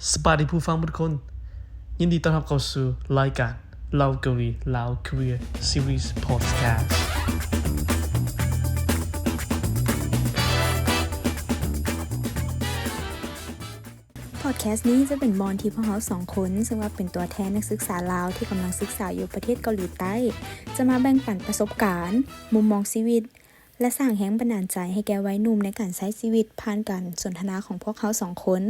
ສະບາຍດີຜູ້ຟັງທຸກຄົນ, ຍິນດີຕ້ອນຮັບເຂົ້າສູ່ລາຍການເລົ່າເກົາຫຼີ Lao Korea Series Podcast. Podcast ນີ້ຈະເປັນບ່ອນທີ່ພວກເຮົາສອງຄົນ ເຊິ່ງວ່າເປັນຕົວແທນນັກສຶກສາລາວທີ່ກຳລັງສຶກສາຢູ່ປະເທດເກົາຫຼີໃຕ້ ຈະມາແບ່ງປັນປະສົບການ, ມຸມມອງຊີວິດ ແລະ ສ້າງແຮງບັນດານໃຈໃຫ້ແກ່ໄວໜຸ່ມໃນການໃຊ້ຊີວິດ ຜ່ານການສົນທະນາຂອງພວກເຮົາສອງຄົນ.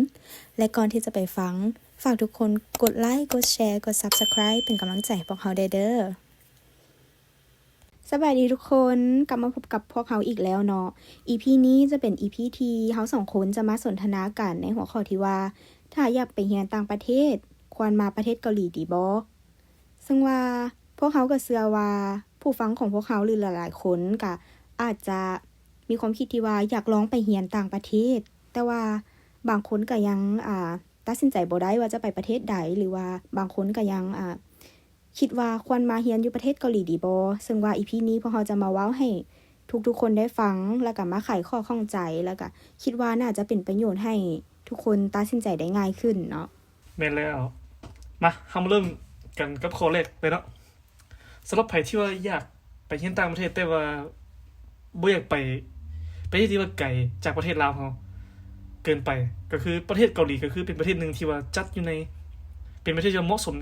ແລະ ກ່ອນທີ່ຈະໄປຟັງ, ຝາກທຸກຄົນກົດໄລ, ກົດແຊ, ກົດ Subscribe ເປັນກຳລັງໃຈໃຫ້ພວກເຮົາແດ່ເດີ. ສະບາຍດີທຸກຄົນ, ກັບມາພົບກັບພວກເຮົາອີກແລ້ວເນາະ. ອີພີນີ້ຈະເປັນອີພີທີ່ເຮົາສອງຄົນຈະມາສົນທະນາກັນໃນຫົວຂໍ້ທີ່ວ່າ ຖ້າຢາກໄປຮຽນຕ່າງປະເທດ, ຄວນມາປະເທດເກົາຫຼີດີບໍ່? ເຊິ່ງວ່າພວກເຮົາກໍເຊື່ອວ່າຜູ້ຟັງຂອງພວກເຮົາ ຫຼື ຫຼາຍໆຄົນກໍອາດຈະມີຄວາມຄິດທີ່ວ່າຢາກລອງໄປຮຽນຕ່າງປະເທດ, ແຕ່ວ່າບາງຄົນກໍຍັງ ອ່າ ຕັດສິນໃຈບໍ່ໄດ້ວ່າຈະໄປປະເທດໃດ ຫຼືວ່າບາງຄົນກໍຍັງ ອ່າ ຄິດວ່າຄວນມາຮຽນຢູ່ປະເທດເກົາຫຼີດີບໍ່? ເຊິ່ງວ່າອີພີນີ້ພວກເຮົາຈະມາເວົ້າໃຫ້ທຸກໆຄົນໄດ້ຟັງ ແລ້ວກໍມາໄຂຂໍ້ຂ້ອງໃຈ ແລ້ວກໍຄິດວ່າໜ້າຈະເປັນປະໂຫຍດໃຫ້ທຸກຄົນຕັດສິນໃຈໄດ້ງ່າຍຂຶ້ນເນາະ. ແມ່ນແລ້ວ. ມາ, ເຮົາມາເລີ່ມກັນກັບຂໍ້ແລກເລີຍເນາະ. ສຳລັບໃຜທີ່ວ່າຢາກໄປຮຽນຕ່າງປະເທດ ແຕ່ວ່າບໍ່ຢາກໄປປະເທດທີ່ວ່າໄກຈາກປະເທດລາວເຮົາເກີນໄປ, ກໍຄືປະເທດເກົາຫຼີ ກໍຄືເປັນປະເທດໜຶ່ງທີ່ວ່າຈັດຢູ່ໃນ, ເປັນປະເທດທີ່ວ່າເໝາະສົມ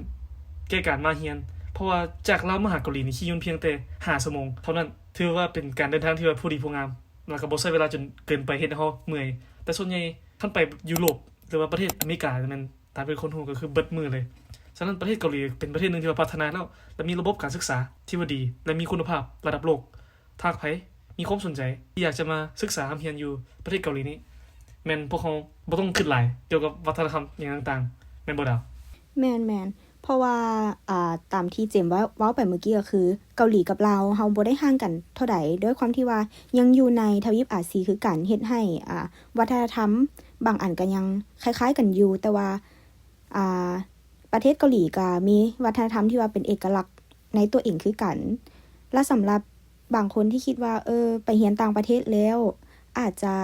ແກ່ການມາຮຽນ, ເພາະວ່າຈາກລາວມາຫາເກົາຫຼີນີ້ ຂີ່ຍົນພຽງແຕ່ຫ້າຊົ່ວໂມງເທົ່ານັ້ນ. ຖືວ່າເປັນການເດີນທາງທີ່ວ່າພໍດີພໍງາມ ແລ້ວກໍບໍ່ໃຊ້ເວລາຈົນເກີນໄປເຮັດໃຫ້ເຮົາເມື່ອຍ. ແຕ່ສ່ວນໃຫຍ່ຄັນໄປຢູໂຣບ ຫຼືວ່າປະເທດອາເມລິກາ ແມ່ນ ຕາມທີ່ທຸກຄົນຮູ້ກໍຄືເບິດມື້ເລີຍ. ສະນັ້ນປະເທດເກົາຫຼີເປັນປະເທດໜຶ່ງທີ່ວ່າພັດທະນາແລ້ວ ແລະ ມີລະບົບການສຶກສາທີ່ວ່າດີ ແລະ ມີຄຸນນະພາບລະດັບໂລກ. ຖ້າໃຜມີຄວາມສົນໃຈທີ່ຢາກຈະມາສຶກສາຮ່ຳຮຽນຢູ່ປະເທດເກົາຫຼີນີ້ ແມ່ນພວກເຮົາບໍ່ຕ້ອງຄິດຫຼາຍກ່ຽວກັບວັດທະນະທຳຫຍັງຕ່າງໆ ແມ່ນບໍ່ດາວ? ແມ່ນໆ ເພາະວ່າ ອ່າ ຕາມທີ່ເຈມເວົ້າ ເວົ້າໄປມື້ກີ້ກໍຄື ເກົາຫຼີກັບລາວເຮົາບໍ່ໄດ້ຫ່າງກັນເທົ່າໃດ ດ້ວຍຄວາມທີ່ວ່າຍັງຢູ່ໃນທະວີບອາຊີຄືກັນ ເຮັດໃຫ້ ອ່າ ວັດທະນະທຳບາງອັນກໍຍັງຄ້າຍໆກັນຢູ່ ແຕ່ວ່າ ອ່າ ປະເທດເກົາຫຼີກໍມີວັດທະນະທຳທີ່ວ່າເປັນເອກະລັກໃນຕົວເອງຄືກັນ. ແລະ ສຳລັບບາງຄົນທີ່ຄິດວ່າ ເອີ ໄປຮຽນຕ່າງປະເທດແລ້ວອາດຈະ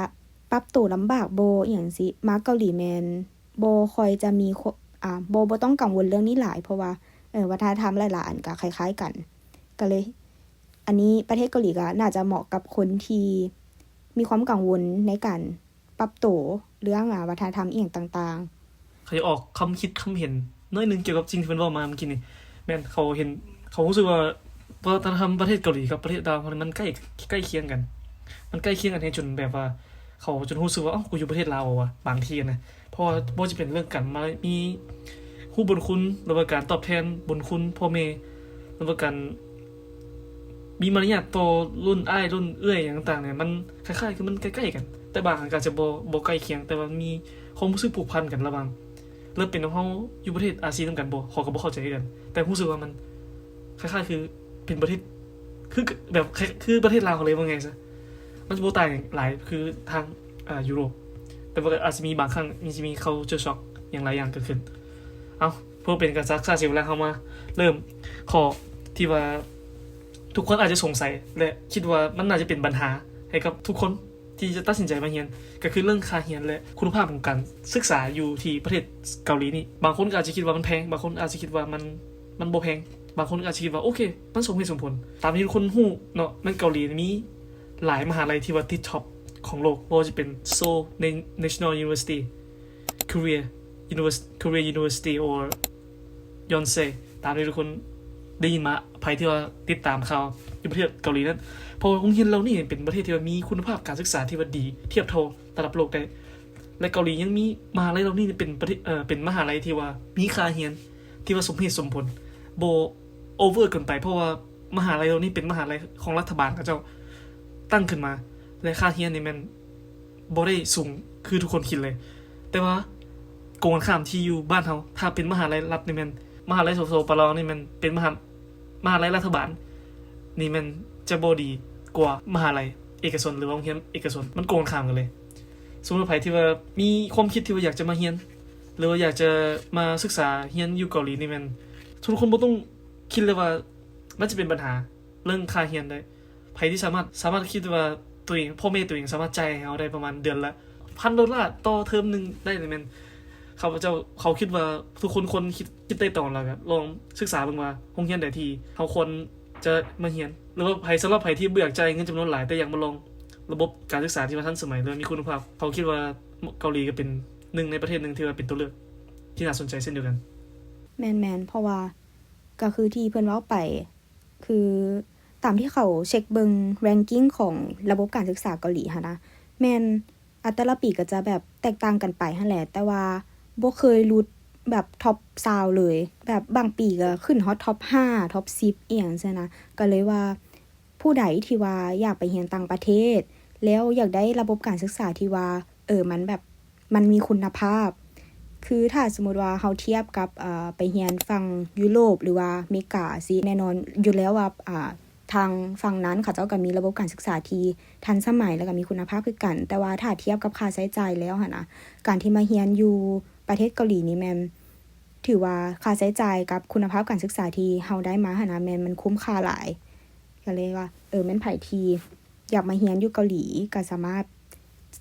ປັບໂຕລຳບາກບໍ່ ອີ່ຫຍັງຊີ້ ມາເກົາຫຼີແມ່ນບໍ່ຄ່ອຍຈະມີ ຄ- ອ່າ ບໍ່ ບໍ່ຕ້ອງກັງວົນເລື່ອງນີ້ຫຼາຍ ເພາະວ່າ ເອີ ວັດທະນະທຳຫຼາຍໆອັນກໍຄ້າຍໆກັນ. ກໍເລີຍ ອັນນີ້ປະເທດເກົາຫຼີກໍໜ້າຈະເໝາະກັບຄົນທີ່ມີຄວາມກັງວົນໃນການ ປັບໂຕເລື່ອງ ອາ ວັດທະນະທຳອີ່ຫຍັງຕ່າງໆ. ເຂົາຈະອອກຄຳຄິດຄຳເຫັນໜ້ອຍໜຶ່ງກ່ຽວກັບສິ່ງທີ່ເພິ່ນເວົ້າມາເມື່ອກີ້ນີ້. ແມ່ນ ເຂົາເຫັນ ເຂົາຮູ້ສຶກວ່າວັດທະນະທຳປະເທດເກົາຫຼີກັບປະເທດລາວເຮົານີ້ມັນໃກ້ ໃກ້ຄຽງກັນ. ມັນໃກ້ຄຽງກັນແຮງຈົນແບບວ່າ ເຂົາຈົນຮູ້ສຶກວ່າ ເອົ້າ ກູຢູ່ປະເທດລາວຫວາ ບາງທີນະ. ເພາະວ່າບໍ່ວ່າຈະເປັນເລື່ອງການມາມີ ຮູ້ບຸນຄຸນ ຫຼືວ່າການຕອບແທນບຸນຄຸນພໍ່ແມ່ ຫຼືວ່າການມີມາລະຍາດຕໍ່ລຸ້ນອ້າຍລຸ້ນເອື້ອຍຫຍັງຕ່າງໆນີ້ ມັນຄ້າຍໆຄືມັນໃກ້ໆກັນ ແຕ່ບາງອັນກໍອາດຈະບໍ່ ບໍ່ໃກ້ຄຽງ ແຕ່ວ່າມີຄວາມຮູ້ສຶກຜູກພັນກັນລະຫວ່າງ ແລະ ເປັນນຳເຮົາຢູ່ປະເທດອາຊີນຳກັນບໍ່ ເຮົາກໍບໍ່ເຂົ້າໃຈຄືກັນ ແຕ່ຮູ້ສຶກວ່າມັນຄ້າຍໆຄືເປັນປະເທດ ຄືແບບ ຄືປະເທດລາວເຮົາເລີຍ ວ່າງ່າຍຊະ. ມັນຈະບໍ່ຕ່າງຫຍັງຫຼາຍຄືທາງ ອ່າ ຢູໂຣບ ແຕ່ວ່າກໍອາດຈະມີບາງຄັ້ງ ມີ ຈະມີ culture shock ຫຍັງຫຼາຍຢ່າງເກີດຂຶ້ນ. ເອົ້າ ເພື່ອເປັນການຊັກຊ້າເສຍເວລາ ເຮົາມາເລີ່ມຂໍ້ທີ່ວ່າທຸກຄົນອາດຈະສົງໄສ ແລະ ຄິດວ່າມັນໜ້າຈະເປັນບັນຫາໃຫ້ກັບທຸກຄົນທີ່ຈະຕັດສິນໃຈມາຮຽນ ກໍຄືເລື່ອງຄ່າຮຽນ ແລະ ຄຸນນະພາບຂອງການສຶກສາຢູ່ທີ່ປະເທດເກົາຫຼີນີ້. ບາງຄົນກໍອາດຈະຄິດວ່າມັນແພງ, ບາງຄົນອາດຈະຄິດວ່າມັນ ມັນບໍ່ແພງ, ບາງຄົນອາດຈະຄິດວ່າ ໂອເຄ ມັນສົມເຫດສົມຜົນ. ຕາມທີ່ທຸກຄົນຮູ້ເນາະ ແມ່ນເກົາຫຼີມີ ຫຼາຍມະຫາໄລທີ່ວ່າຕິດທັອບຂອງໂລກ ບໍ່ວ່າຈະເປັນ Seoul National University, Korea Univers- Korea University or Yonsei ຕາມທີ່ທຸກຄົນໄດ້ຍິນມາ ໃຜທີ່ວ່າຕິດຕາມຂ່າວຢູ່ປະເທດເກົາຫຼີນັ້ນ. ເພາະວ່າໂຮງຮຽນເຫຼົ່ານີ້ເປັນປະເທດທີ່ວ່າມີຄຸນນະພາບການສຶກສາທີ່ວ່າດີທຽບເທົ່າລະດັບໂລກໄດ້ ແລະ ເກົາຫຼີຍັງມີມະຫາໄລເຫຼົ່ານີ້ເປັນປະເທດ ເອີ ເປັນມະຫາໄລທີ່ວ່າມີຄ່າຮຽນທີ່ວ່າສົມເຫດສົມຜົນ ບໍ່ over ເກີນໄປ ເພາະວ່າມະຫາໄລເຫຼົ່ານີ້ເປັນມະຫາໄລຂອງລັດຖະບານເຂົາເຈົ້າຕັ້ງຂຶ້ນມາ ແລະ ຄ່າຮຽນນີ້ແມ່ນບໍ່ໄດ້ສູງຄືທຸກຄົນຄິດເລີຍ. ແຕ່ວ່າກົງກັນຂ້າມທີ່ຢູ່ບ້ານເຮົາ ຖ້າເປັນມະຫາໄລລັດນີ້ແມ່ນ ມະຫາໄລ ສປປ ລາວ ນີ້ແມ່ນເປັນມະຫາ ມະຫາໄລລັດຖະບານນີ້ແມ່ນຈະບໍ່ດີກວ່າມະຫາໄລເອກະຊົນ ຫຼືວ່າໂຮງຮຽນເອກະຊົນ ມັນກົງກັນຂ້າມກັນເລີຍ. ສົມມຸດວ່າໃຜທີ່ວ່າມີຄວາມຄິດທີ່ວ່າຢາກຈະມາຮຽນ ຫຼືວ່າຢາກຈະມາສຶກສາຮຽນຢູ່ເກົາຫຼີນີ້ແມ່ນ ທຸກຄົນບໍ່ຕ້ອງຄິດເລີຍວ່າມັນຈະເປັນບັນຫາເລື່ອງຄ່າຮຽນໄດ້. ໃຜທີ່ສາມາດ ສາມາດຄິດວ່າຕົວເອງ ພໍ່ແມ່ຕົວເອງສາມາດຈ່າຍໃຫ້ເຮົາໄດ້ປະມານເດືອນລະພັນໂດລາຕໍ່ເທີມໜຶ່ງໄດ້ນີ້ແມ່ນ ຄ ຂ້າພະເຈົ້າ ເຂົາຄິດວ່າທຸກຄົນຄວນຄິດ ຄິດໄຕ່ຕອງ ແລ້ວກໍລອງສຶກສາເບິ່ງວ່າໂຮງຮຽນໃດທີ່ເຮົາຄວນຈະມາຮຽນ ຫຼືວ່າໃຜ ສຳລັບໃຜທີ່ບໍ່ຢາກຈ່າຍເງິນຈຳນວນຫຼາຍ ແຕ່ຢາກມາລອງລະບົບການສຶກສາທີ່ວ່າທັນສະໄໝ ຫຼືວ່າມີຄຸນນະພາບ, ເຂົາຄິດວ່າເກົາຫຼີກໍເປັນໜຶ່ງໃນປະເທດໜຶ່ງທີ່ວ່າເປັນຕົວເລືອກທີ່ໜ້າສົນໃຈເຊັ່ນດຽວກັນ. ແມ່ນໆ ເພາະວ່າກໍຄືທີ່ເພິ່ນເວົ້າໄປ ຄືຕາມທີ່ເຂົາເຊັກເບິ່ງ ranking ຂອງລະບົບການສຶກສາເກົາຫຼີຫັ້ນນະ ແມ່ນ ອາ ແຕ່ລະປີກໍຈະແບບແຕກຕ່າງກັນໄປຫັ້ນແຫຼະ ແຕ່ວ່າບໍ່ເຄີຍຫຼຸດແບບ top ຊາວເລີຍ ແບບບາງປີກໍຂຶ້ນຮອດ top ຫ້າ top ສິບ ອີ່ຫຍັງຊີ້ນະ. ກໍເລີຍວ່າຜູ້ໃດທີ່ວ່າຢາກໄປຮຽນຕ່າງປະເທດ ແລ້ວຢາກໄດ້ລະບົບການສຶກສາທີ່ວ່າ ເອີ ມັນແບບ ມັນມີຄຸນນະພາບ ຄືຖ້າສົມມຸດວ່າເຮົາທຽບກັບ ເອີ ໄປຮຽນຝັ່ງຢູໂຣບ ຫຼືວ່າເມກາຊີ້ ແນ່ນອນຢູ່ແລ້ວວ່າ ອ່າ ທາງຝັ່ງນັ້ນເຂົາເຈົ້າກໍມີລະບົບການສຶກສາທີ່ທັນສະໄໝ ແລ້ວກໍມີຄຸນນະພາບຄືກັນ. ແຕ່ວ່າຖ້າທຽບກັບຄ່າໃຊ້ຈ່າຍແລ້ວຫັ້ນນະ ການທີ່ມາຮຽນຢູ່ປະເທດເກົາຫຼີນີ້ແມ່ນ ຖືວ່າຄ່າໃຊ້ຈ່າຍກັບຄຸນນະພາບການສຶກສາທີ່ເຮົາໄດ້ມາຫັ້ນນະ ແມ່ນມັນຄຸ້ມຄ່າຫຼາຍ. ກໍເລີຍວ່າ ເອີ ແມ່ນໃຜທີ່ຢາກມາຮຽນຢູ່ເກົາຫຼີ ກໍສາມາດ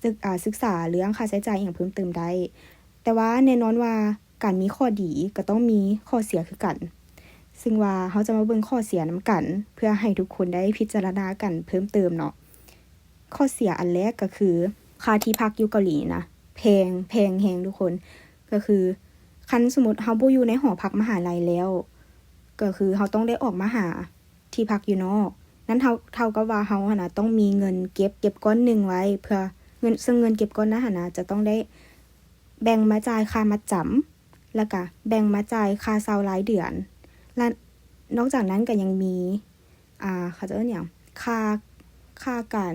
ສຶກ ອາ ສຶກສາເລື່ອງຄ່າໃຊ້ຈ່າຍອີ່ຫຍັງເພີ່ມເຕີມໄດ້. ແຕ່ວ່າແນ່ນອນວ່າການມີຂໍ້ດີກໍຕ້ອງມີຂໍ້ເສຍຄືກັນ ຊຶ່ງວ່າເຮົາຈະມາເບິ່ງຂໍ້ເສຍນຳກັນ ເພື່ອໃຫ້ທຸກຄົນໄດ້ພິຈາລະນາກັນເພີ່ມເຕີມເນາະ. ຂໍ້ເສຍອັນແລກກໍຄື ຄ່າທີ່ພັກຢູ່ເກົາຫຼີນະ ແພງ ແພງແຮງທຸກຄົນ. ກໍຄືຄັນສົມມຸດເຮົາບໍ່ຢູ່ໃນຫໍພັກມະຫາໄລແລ້ວ ກໍຄືເຮົາຕ້ອງໄດ້ອອກມາຫາທີ່ພັກຢູ່ນອກ. ນັ້ນເທົ່າ ເທົ່າກັບວ່າເຮົາຫັ້ນນະ ຕ້ອງມີເງິນເກັບ ເກັບກ້ອນໜຶ່ງໄວ້ ເພື່ອເງິນ ເຊິ່ງເງິນເກັບກ້ອນນັ້ນຫັ້ນນະ ຈະຕ້ອງໄດ້ແບ່ງມາຈ່າຍຄ່າມັດຈຳ ແລ້ວກະແບ່ງມາຈ່າຍຄ່າເຊົ່າລາຍເດືອນ ແລະ ນອກຈາກນັ້ນກໍຍັງມີ ອ່າ ເຂົາເອີ້ນຫຍັງ ຄ່າ ຄ່າການ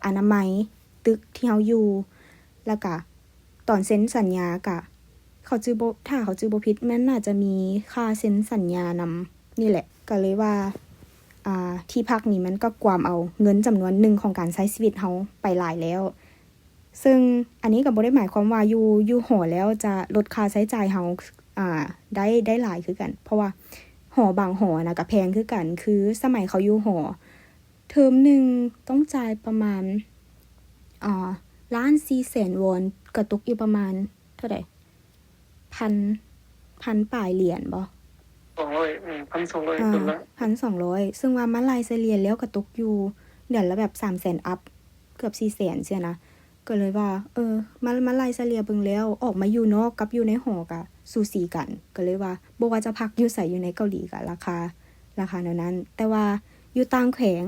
ອະນາໄມຕຶກທີ່ເຮົາຢູ່ ແລ້ວກະຕອນເຊັນສັນຍາກະ ເຂົາຈື່ບໍ່ ຖ້າເຂົາຈື່ບໍ່ຜິດ ມັນໜ້າຈະມີຄ່າເຊັນສັນຍານຳນີ້ແຫຼະ. ກໍເລີຍວ່າ ອ່າ ທີ່ພັກນີ້ມັນກໍກວມເອົາເງິນຈຳນວນໜຶ່ງຂອງການໃຊ້ຊີວິດເຮົາໄປຫຼາຍແລ້ວ. ເຊິ່ງອັນນີ້ກໍບໍ່ໄດ້ໝາຍຄວາມວ່າຢູ່ ຢູ່ຫໍແລ້ວຈະລົດຄ່າໃຊ້ຈ່າຍເຮົາ ອ່າ ໄດ້ ໄດ້ຫຼາຍຄືກັນ ເພາະວ່າຫໍບາງຫໍນະກໍແພງຄືກັນ. ຄືສະໄໝເຂົາຢູ່ຫໍ ເທີມໜຶ່ງຕ້ອງຈ່າຍປະມານ ອ່າ ລ້ານສີ່ແສນວອນ ກໍຕົກຢູ່ປະມານເທົ່າໃດ ພັນ ພັນປາຍຫຼຽນບໍ? ສອງຮ້ອຍ ເອີ ພັນສອງຮ້ອຍ ອ່າ ໂດລາ ພັນສອງຮ້ອຍ ເຊິ່ງວ່າມາໄລ່ສະເລ່ຍແລ້ວກໍຕົກຢູ່ເດືອນລະແບບສາມແສນອັບ ເກືອບສີ່ແສນຊີ້ນະ. ກໍເລີຍວ່າ ເອີ ມາ ມາໄລ່ສະເລ່ຍເບິ່ງແລ້ວ ອອກມາຢູ່ນອກກັບຢູ່ໃນຫໍກະສູສີກັນ. ກໍເລີຍວ່າບໍ່ວ່າຈະພັກຢູ່ໃສຢູ່ໃນເກົາຫຼີກະລາຄາ ລາຄາແນວນັ້ນ. ແຕ່ວ່າຢູ່ຕ່າງແຂວງ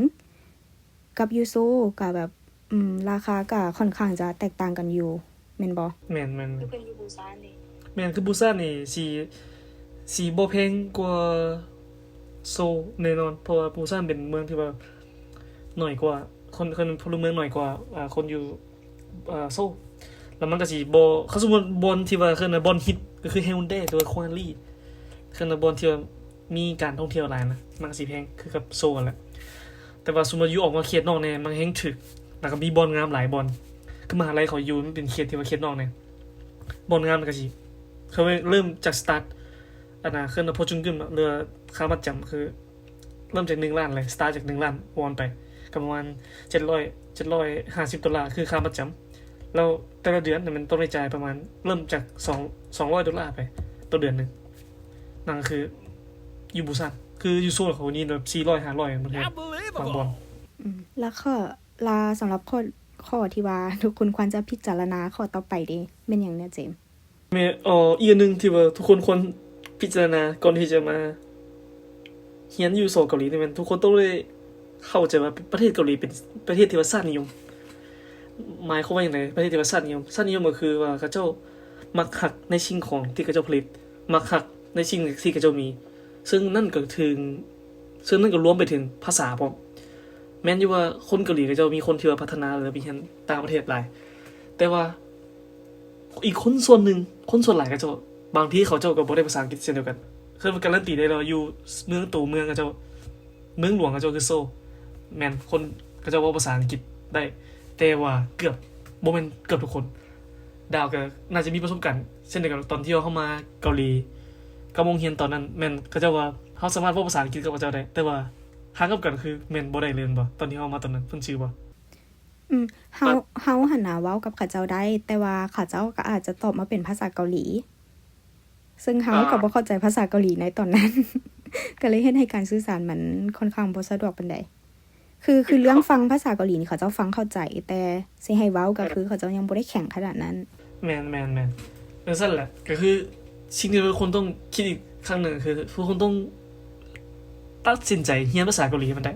ກັບຢູ່ໂຊລກະແບບ ອືມ ລາຄາກະຂ້ອນຂ້າງຈະແຕກຕ່າງກັນຢູ່ ແມ່ນບໍ່? ແມ່ນໆ ຄືເພິ່ນຢູ່ປູຊານເດ. ແມ່ນ ຄືປູຊານນີ້ຊິ ຊິບໍ່ແພງກວ່າໂຊລແນ່ນອນ ເພາະວ່າປູຊານເປັນເມືອງທີ່ວ່າໜ້ອຍກວ່າ ຄົນ ຄົນ ພົນລະເມືອງໜ້ອຍກວ່າ ອ່າ ຄົນຢູ່ ອ່າ ໂຊລ ແລ້ວມັນກະຊິບໍ່ ຄັນສົມມຸດບ່ອນທີ່ວ່າເອີ້ນວ່າບ່ອນຮິດ ກໍຄືເຮວເດ ຫຼືວ່າຄວາລີ ເອີ້ນວ່າບ່ອນທີ່ວ່າມີການທ່ອງທ່ຽວຫຼາຍນະ ມັນກະຊິແພງຄືກັບໂຊລຫັ້ນແຫຼະ. ແຕ່ວ່າສົມມຸດຢູ່ອອກມາເຂດນອກແດ່ ມັນແຮ່ງຖືກ ແລ້ວກໍມີບ່ອນງາມຫຼາຍບ່ອນ ຄືມະຫາໄລເຂົາຢູ່ມັນເປັນເຂດທີ່ວ່າເຂດນອກແດ່ ບ່ອນງາມມັນກະຊິ ຄືເລີ່ມຈາກສະຕາດ ອັນນະ ເອີ້ນວ່າໂພຈຸງກຶມ ຫຼືວ່າຄ່າມັດຈຳ ຄື ເລີ່ມຈາກໜຶ່ງລ້ານເລີຍ ສະຕາດຈາກໜຶ່ງລ້ານວອນໄປ ກໍປະມານເຈັດຮ້ອຍ ເຈັດຮ້ອຍຫ້າສິບໂດລາ ຄືຄ່າມັດຈຳ. ແລ້ວແຕ່ລະເດືອນນະ ມັນຕ້ອງໄດ້ຈ່າຍປະມານ ເລີ່ມຈາກສອງ ສອງຮ້ອຍໂດລາໄປຕໍ່ເດືອນໜຶ່ງ. ນັ້ນກໍຄືຢູ່ປູຊານ ຄືຢູ່ໂຊລເຂົານີ້ແບບສີ່ຮ້ອຍ ຫ້າຮ້ອຍບາງເທື່ອ ບາງບ່ອນ. ອືມ ແລ້ວຂໍ້ ລະສຳລັບຂໍ້ ຂໍ້ທີ່ວ່າທຸກຄົນຄວນຈະພິຈາລະນາຂໍ້ຕໍ່ໄປເດ ແມ່ນຫຍັງແດ່ ເຈມ? ແມ່ນ ເອີ ອີກອັນໜຶ່ງທີ່ວ່າທຸກຄົນຄວນພິຈາລະນາກ່ອນທີ່ຈະມາຮຽນຢູ່ສອງເກົາຫຼີນີ້ ແມ່ນທຸກຄົນຕ້ອງໄດ້ເຂົ້າໃຈວ່າປະເທດເກົາຫຼີເປັນປະເທດທີ່ວ່າຊາດນິຍົມ. ໝາຍຄວາມວ່າຫຍັງໃດ ປະເທດທີ່ວ່າຊາດນິຍົມ? ຊາດນິຍົມກໍຄືວ່າເຂົາເຈົ້າມັກຮັກໃນສິ່ງຂອງທີ່ເຂົາເຈົ້າຜະລິດ ມັກຮັກໃນສິ່ງທີ່ເຂົາເຈົ້າມີ ເຊິ່ງນັ້ນກໍເຖິງ ເຊິ່ງນັ້ນກໍລວມໄປເຖິງພາສາພ້ອມ. ແມ່ນຢູ່ວ່າຄົນເກົາຫຼີເຂົາເຈົ້າມີຄົນທີ່ວ່າພັດທະນາ ແລະ ໄປຮຽນຕ່າງປະເທດຫຼາຍ ແຕ່ວ່າ ອີກຄົນສ່ວນໜຶ່ງ ຄົນສ່ວນຫຼາຍເຂົາເຈົ້າ ບາງທີເຂົາເຈົ້າກໍບໍ່ໄດ້ພາສາອັງກິດເຊັ່ນດຽວກັນ. ເຄີຍການລັນຕີໄດ້ແລ້ວ ຢູ່ເມືອງໂຕເມືອງເຂົາເຈົ້າ ເມືອງຫຼວງເຂົາເຈົ້າຄືໂຊລ ແມ່ນຄົນເຂົາເຈົ້າເວົ້າພາສາອັງກິດໄດ້ ແຕ່ວ່າເກືອບ ບໍ່ແມ່ນເກືອບທຸກຄົນ. ດາວກໍໜ້າຈະມີປະສົບການເຊັ່ນດຽວກັນ ຕອນທີ່ວ່າເຮົາມາເກົາຫຼີກັບໂຮງຮຽນຕອນນັ້ນ ແມ່ນເຂົາເຈົ້າວ່າເຮົາສາມາດເວົ້າພາສາອັງກິດກັບເຂົາເຈົ້າໄດ້ ແຕ່ວ່າທາງກັບກັນຄືແມ່ນບໍ່ໄດ້ເລີຍແມ່ນບໍ່? ຕອນທີ່ເຮົາມາຕອນນັ້ນ ເພິ່ນຈື່ບໍ່? ອືມ ເຮົາ ເຮົາຫັ້ນນະເວົ້າກັບເຂົາເຈົ້າໄດ້ ແຕ່ວ່າເຂົາເຈົ້າກໍອາດຈະຕອບມາເປັນພາສາເກົາຫຼີ ເຊິ່ງເຮົາກໍບໍ່ເຂົ້າໃຈພາສາເກົາຫຼີໃນຕອນນັ້ນ ກໍເລີຍເຮັດໃຫ້ການສື່ສານມັນຄ່ອນຂ້າງບໍ່ສະດວກປານໃດ. ຄື ຄືເລື່ອງຟັງພາສາເກົາຫຼີນີ້ເຂົາເຈົ້າຟັງເຂົ້າໃຈ ແຕ່ຊິໃຫ້ເວົ້າກໍຄືເຂົາເຈົ້າຍັງບໍ່ໄດ້ແຂງຂະໜາດນັ້ນ. ແມ່ນ ແມ່ນ ແມ່ນ ຈັ່ງຊັ້ນແຫຼະ. ກໍຄືສິ່ງທີ່ທຸກຄົນຕ້ອງຄິດອີກຄັ້ງໜຶ່ງ ຄືທຸກຄົນຕ້ອງຕັດສິນໃຈຮຽນພາສາເກົາຫຼີໃຫ້ມັນໄດ້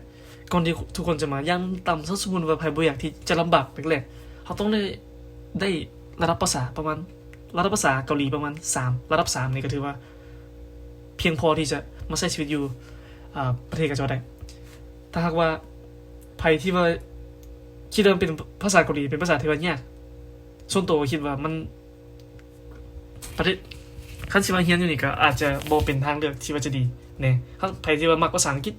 ກ່ອນທີ່ທຸກຄົນຈະມາ. ຢ່າງຕ່ຳ ຖ້າສົມມຸດວ່າໃຜບໍ່ຢາກທີ່ຈະລຳບາກແລກໆ ເຮົາຕ້ອງໄດ້ ໄດ້ລະດັບພາສາປະມານ ລະດັບພາສາເກົາຫຼີປະມານສາມ ລະດັບສາມນີ້ກໍຖືວ່າພຽງພໍທີ່ຈະມາໃຊ້ຊີວິດຢູ່ ອ່າ ປະເທດເຂົາເຈົ້າໄດ້. ຖ້າຫາກວ່າໃຜທີ່ວ່າຄິດວ່າເປັນພາສາເກົາຫຼີເປັນພາສາທີ່ວ່າຍາກ ສ່ວນຕົວກໍຄິດວ່າມັນ ປະເທດ ຄັນຊິມາຮຽນຢູ່ນີ້ກໍອາດຈະບໍ່ເປັນທາງເລືອກທີ່ວ່າຈະດີແນ່. ຄັນໃຜທີ່ວ່າມັກພາສາອັງກິດ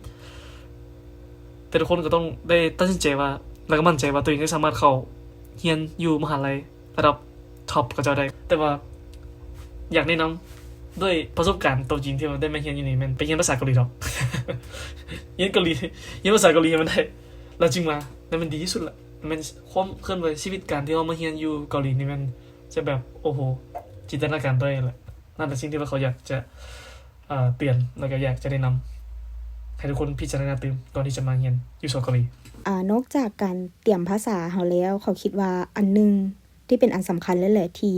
ແຕ່ທຸກຄົນກໍຕ້ອງໄດ້ຕັດສິນໃຈວ່າ ແລ້ວກໍໝັ້ນໃຈວ່າຕົວເອງຈະສາມາດເຂົ້າຮຽນຢູ່ມະຫາໄລລະດັບທັອບເຂົາເຈົ້າໄດ້. ແຕ່ວ່າຢາກແນະນຳດ້ວຍປະສົບການຕົວຈິງທີ່ວ່າໄດ້ມາຮຽນຢູ່ນີ້ ແມ່ນໄປຮຽນພາສາເກົາຫຼີດອກ. ຮຽນເກົາຫຼີ ຮຽນພາສາເກົາຫຼີໃຫ້ມັນໄດ້ ແລ້ວຈຶ່ງມາ ນັ້ນແມ່ນດີທີ່ສຸດລະ. ແມ່ນຄວາມເຄື່ອນໄຫວຊີວິດການທີ່ເຮົາມາຮຽນຢູ່ເກົາຫຼີນີ້ ແມ່ນຈະແບບ ໂອ້ໂຫ ຈິນຕະນາການໄດ້ລະ. ນັ້ນແຫຼະສິ່ງທີ່ວ່າເຂົາຢາກຈະ ເອີ ເຕືອນ ແລ້ວກໍຢາກຈະແນະນຳໃຫ້ທຸກຄົນພິຈາລະນາຕື່ມ ກ່ອນທີ່ຈະມາຮຽນຢູ່ສປປ ເກົາຫຼີ. ອາ ນອກຈາກການຕຽມພາສາເຮົາແລ້ວ ເຂົາຄິດວ່າອັນໜຶ່ງທີ່ເປັນອັນສຳຄັນເລີຍແຫຼະ ທີ່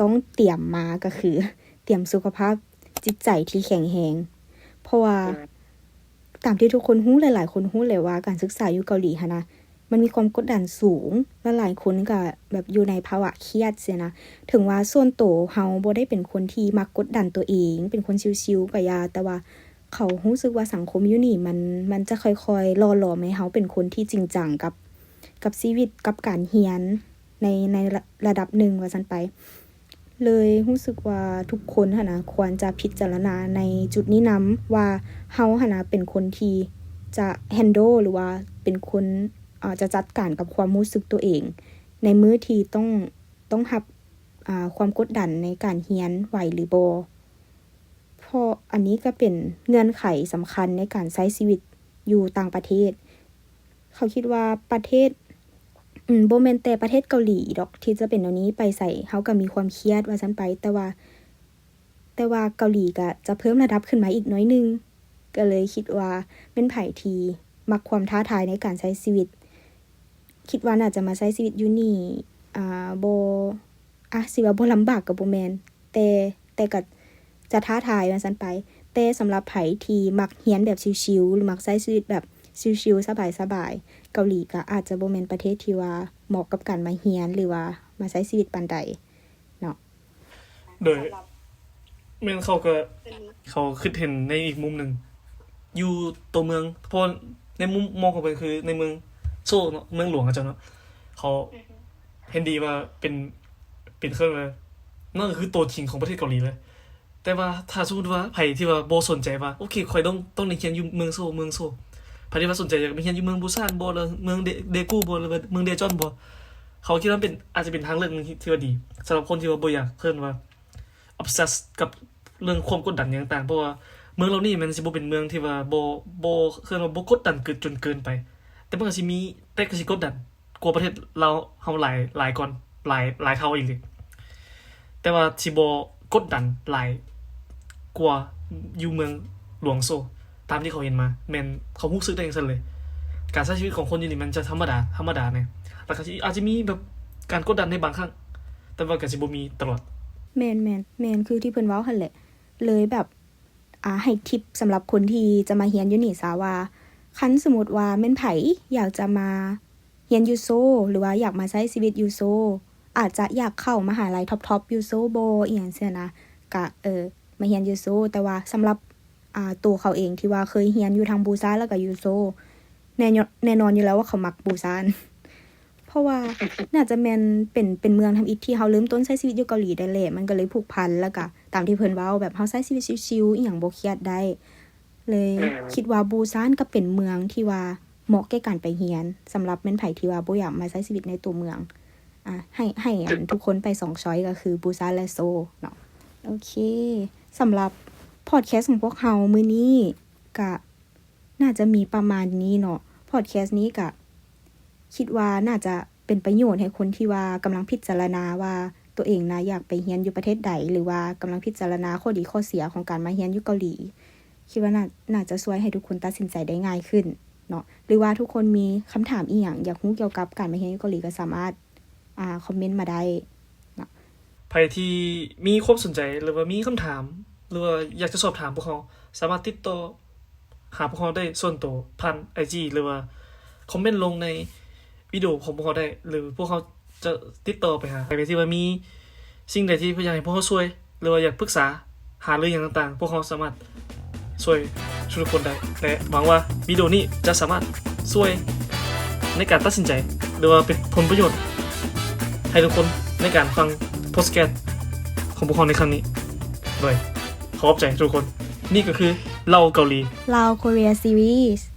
ຕ້ອງຕຽມມາກໍຄື ຕຽມສຸຂະພາບຈິດໃຈທີ່ແຂງແຮງ. ເພາະວ່າ ຕາມທີ່ທຸກຄົນຮູ້ ຫຼາຍໆຄົນຮູ້ແຫຼະວ່າການສຶກສາຢູ່ເກົາຫຼີຫັ້ນນະ ມັນມີຄວາມກົດດັນສູງ ແລະ ຫຼາຍຄົນກໍແບບຢູ່ໃນພາວະຄຽດຊີ້ນະ. ເຖິງວ່າສ່ວນໂຕເຮົາບໍ່ໄດ້ເປັນຄົນທີ່ມັກກົດດັນຕົວເອງ ເປັນຄົນຊິວໆກໍຢ່າ ແຕ່ວ່າເຂົາຮູ້ສຶກວ່າສັງຄົມຢູ່ນີ້ມັນ ມັນຈະຄ່ອຍໆຫຼໍ່ຫຼອມໃຫ້ເຮົາເປັນຄົນທີ່ຈິງຈັງກັບ ກັບຊີວິດ ກັບການຮຽນໃນ ໃນລະ ລະດັບໜຶ່ງວ່າຊັ້ນໄປ. ເລີຍຮູ້ສຶກວ່າທຸກຄົນຫັ້ນນະ ຄວນຈະພິຈາລະນາໃນຈຸດນີ້ນຳວ່າ ເຮົາຫັ້ນນະເປັນຄົນທີ່ຈະ handle ຫຼືວ່າເປັນຄົນ ອາ ຈະຈັດການກັບຄວາມຮູ້ສຶກຕົວເອງ ໃນມື້ທີ່ຕ້ອງ ຕ້ອງຮັບ ອາ ຄວາມກົດດັນໃນການຮຽນໄຫວຫຼືບໍ່. ເພາະອັນນີ້ກໍເປັນເງື່ອນໄຂສຳຄັນໃນການໃຊ້ຊີວິດຢູ່ຕ່າງປະເທດ. ເຂົາຄິດວ່າປະເທດ ອືມ ບໍ່ແມ່ນແຕ່ປະເທດເກົາຫຼີດອກທີ່ຈະເປັນແນວນີ້ ໄປໃສເຮົາກໍມີຄວາມຄຽດວ່າຊັ້ນໄປ. ແຕ່ວ່າ ແຕ່ວ່າເກົາຫຼີກໍຈະເພີ່ມລະດັບຂຶ້ນມາອີກໜ້ອຍໜຶ່ງ ກໍເລີຍຄິດວ່າແມ່ນໃຜທີ່ມັກຄວາມທ້າທາຍໃນການໃຊ້ຊີວິດ ຄິດວ່າໜ້າຈະມາໃຊ້ຊີວິດຢູ່ນີ້ ອາ ບໍ່ ອາ ຊິວ່າບໍ່ລຳບາກກໍບໍ່ແມ່ນ ແຕ່ ແຕ່ກໍຈະທ້າທາຍວ່າຊັ້ນໄປ. ແຕ່ສຳລັບໃຜທີ່ມັກຮຽນແບບຊິວໆ ຫຼື ມັກໃຊ້ຊີວິດແບບຊິວໆ ສະບາຍໆ ເກົາຫຼີກໍອາດຈະບໍ່ແມ່ນປະເທດທີ່ວ່າເໝາະກັບການມາຮຽນ ຫຼື ວ່າມາໃຊ້ຊີວິດປານໃດເນາະ. ໂດຍ ສຳລັບ ແມ່ນ ເຂົາກໍ ເຂົາຄິດເຫັນໃນອີກມຸມໜຶ່ງ ຢູ່ຕົວເມືອງ ເພາະວ່າໃນມຸມມອງຂອງເພິ່ນຄືໃນເມືອງໂຊເນາະ ເມືອງຫຼວງຂອງເຈົ້າເນາະ ເຂົາ ອືຮຶ ເຫັນດີວ່າເປັນ ເປັນ ເອີ້ນວ່າ ນັ້ນກໍຄືຕົວຈິງຂອງປະເທດເກົາຫຼີເລີຍ. ແຕ່ວ່າຖ້າສົມມຸດວ່າໃຜທີ່ວ່າບໍ່ສົນໃຈວ່າ ໂອເຄ ຂ້ອຍຕ້ອງ ຕ້ອງໄດ້ຮຽນຢູ່ເມືອງໂຊ ເມືອງໂຊ ໃຜທີ່ວ່າສົນໃຈຢາກໄປຮຽນຢູ່ເມືອງປູຊານບໍ ຫຼື ເມືອງເດ ເດກູບໍ ຫຼືວ່າເມືອງເດຈອນບໍ ເຂົາຄິດວ່າເປັນ ອາດຈະເປັນທາງເລືອກໜຶ່ງທີ່ ທີ່ວ່າດີ ສຳລັບຄົນທີ່ວ່າບໍ່ຢາກ ເອີ້ນວ່າ obsess ກັບເລື່ອງຄວາມກົດດັນຫຍັງຕ່າງໆ ເພາະວ່າເມືອງເຫຼົ່ານີ້ມັນຊິບໍ່ເປັນເມືອງທີ່ວ່າບໍ່ ບໍ່ ເອີ້ນວ່າບໍ່ກົດດັນເກີນ ຈົນເກີນໄປ ແຕ່ມັນກໍຊິມີ ແຕ່ກໍຊິກົດດັນກວ່າປະເທດລາວເຮົາຫຼາຍ ຫຼາຍກ່ອນ ຫຼາຍ ຫຼາຍເທົ່າອີກເດ ແຕ່ວ່າຊິບໍ່ກົດດັນຫຼາຍກວ່າຢູ່ເມືອງຫຼວງໂຊ. ຕາມທີ່ເຂົາເຫັນມາ ແມ່ນເຂົາຮູ້ສຶກໄດ້ຈັ່ງຊັ້ນເລີຍ. ການໃຊ້ຊີວິດຂອງຄົນຢູ່ນີ້ມັນຈະທຳມະດາ ທຳມະດາແນ່ ແລ້ວກໍຊິ ອາດຈະມີແບບການກົດດັນໃນບາງຄັ້ງ ແຕ່ວ່າກໍຊິບໍ່ມີຕະຫຼອດ. ແມ່ນໆ ແມ່ນ ຄືທີ່ເພິ່ນເວົ້າຫັ້ນແຫຼະ. ເລີຍແບບ ອາ ໃຫ້ທິບສຳລັບຄົນທີ່ຈະມາຮຽນຢູ່ນີ້ຊະວ່າ ຄັນສົມມຸດວ່າແມ່ນໃຜຢາກຈະມາຮຽນຢູ່ໂຊ ຫຼືວ່າຢາກມາໃຊ້ຊີວິດຢູ່ໂຊ ອາດຈະຢາກເຂົ້າມະຫາໄລທັອບໆຢູ່ໂຊບໍ ອີ່ຫຍັງຊີ້ນະ ກະ ເອີ ມາຮຽນຢູ່ໂຊ. ແຕ່ວ່າສຳລັບ ອາ ໂຕເຂົາເອງທີ່ວ່າເຄີຍຮຽນຢູ່ທາງປູຊານ ແລ້ວກໍຢູ່ໂຊ ແນ່ ແນ່ນອນຢູ່ແລ້ວວ່າເຂົາມັກປູຊານ ເພາະວ່າໜ້າຈະແມ່ນເປັນ ເປັນເມືອງທຳອິດທີ່ເຮົາເລີ່ມຕົ້ນໃຊ້ຊີວິດຢູ່ເກົາຫຼີໄດ້ແຫຼະ ມັນກໍເລີຍຜູກພັນ ແລ້ວກໍຕາມທີ່ເພິ່ນເວົ້າ ແບບເຮົາໃຊ້ຊີວິດຊິວໆ ອີ່ຫຍັງບໍ່ຄຽດໄດ້ ເລີຍ ແມ່ນ ຄິດວ່າປູຊານກໍເປັນເມືອງທີ່ວ່າເໝາະແກ່ການໄປຮຽນ ສຳລັບແມ່ນໃຜທີ່ວ່າບໍ່ຢາກມາໃຊ້ຊີວິດໃນຕົວເມືອງ. ອາ ໃຫ້ ໃຫ້ອັນ ທຸກຄົນໄປສອງຊ້ອຍ ກໍຄືປູຊານ ແລະ ໂຊເນາະ. ໂອເຄ ສຳລັບພອດແຄສຂອງພວກເຮົາມື້ນີ້ກະໜ້າຈະມີປະມານນີ້ເນາະ. ພອດແຄສນີ້ກະ ຄິດວ່າໜ້າຈະເປັນປະໂຫຍດໃຫ້ຄົນທີ່ວ່າກຳລັງພິຈາລະນາວ່າໂຕເອງນະຢາກໄປຮຽນຢູ່ປະເທດໃດ ຫຼືວ່າກຳລັງພິຈາລະນາຂໍ້ດີຂໍ້ເສຍຂອງການມາຮຽນຢູ່ເກົາຫຼີ. ຄິດວ່າໜ້າ ໜ້າຈະຊ່ວຍໃຫ້ທຸກຄົນຕັດສິນໃຈໄດ້ງ່າຍຂຶ້ນເນາະ ຫຼືວ່າທຸກຄົນມີຄຳຖາມອີ່ຫຍັງຢາກຮູ້ກ່ຽວກັບການມາຮຽນຢູ່ເກົາຫຼີ ກໍສາມາດ ອ່າ ຄອມເມັນມາໄດ້ເນາະ. ໃຜທີ່ມີຄວາມສົນໃຈ ຫຼືວ່າມີຄຳຖາມ ຫຼືວ່າຢາກຈະສອບຖາມພວກເຮົາ ສາມາດຕິດຕໍ່ຫາພວກເຮົາໄດ້ສ່ວນໂຕຜ່ານໄອຈີ ຫຼືວ່າຄອມເມັນລົງໃນວິດີໂອຂອງພວກເຮົາໄດ້ ຫຼືພວກເຮົາຈະຕິດຕໍ່ໄປຫາ. ໃຜທີ່ວ່າມີສິ່ງໃດທີ່ຢາກໃຫ້ພວກເຮົາຊ່ວຍ ຫຼືວ່າຢາກປຶກສາຫາລືຫຍັງຕ່າງໆ ພວກເຮົາສາມາດຊ່ວຍທຸກໆຄົນໄດ້ ແລະ ຫວັງວ່າວິດີໂອນີ້ຈະສາມາດຊ່ວຍໃນການຕັດສິນໃຈ ຫຼືວ່າເປັນຜົນປະໂຫຍດໃຫ້ທຸກຄົນໃນການຟັງພອດແຄສຂອງພວກເຮົາໃນຄັ້ງນີ້. ໂດຍ ຂອບໃຈທຸກຄົນ. ນີ້ກໍຄືເລົ່າເກົາຫຼີ Lao Korea Series.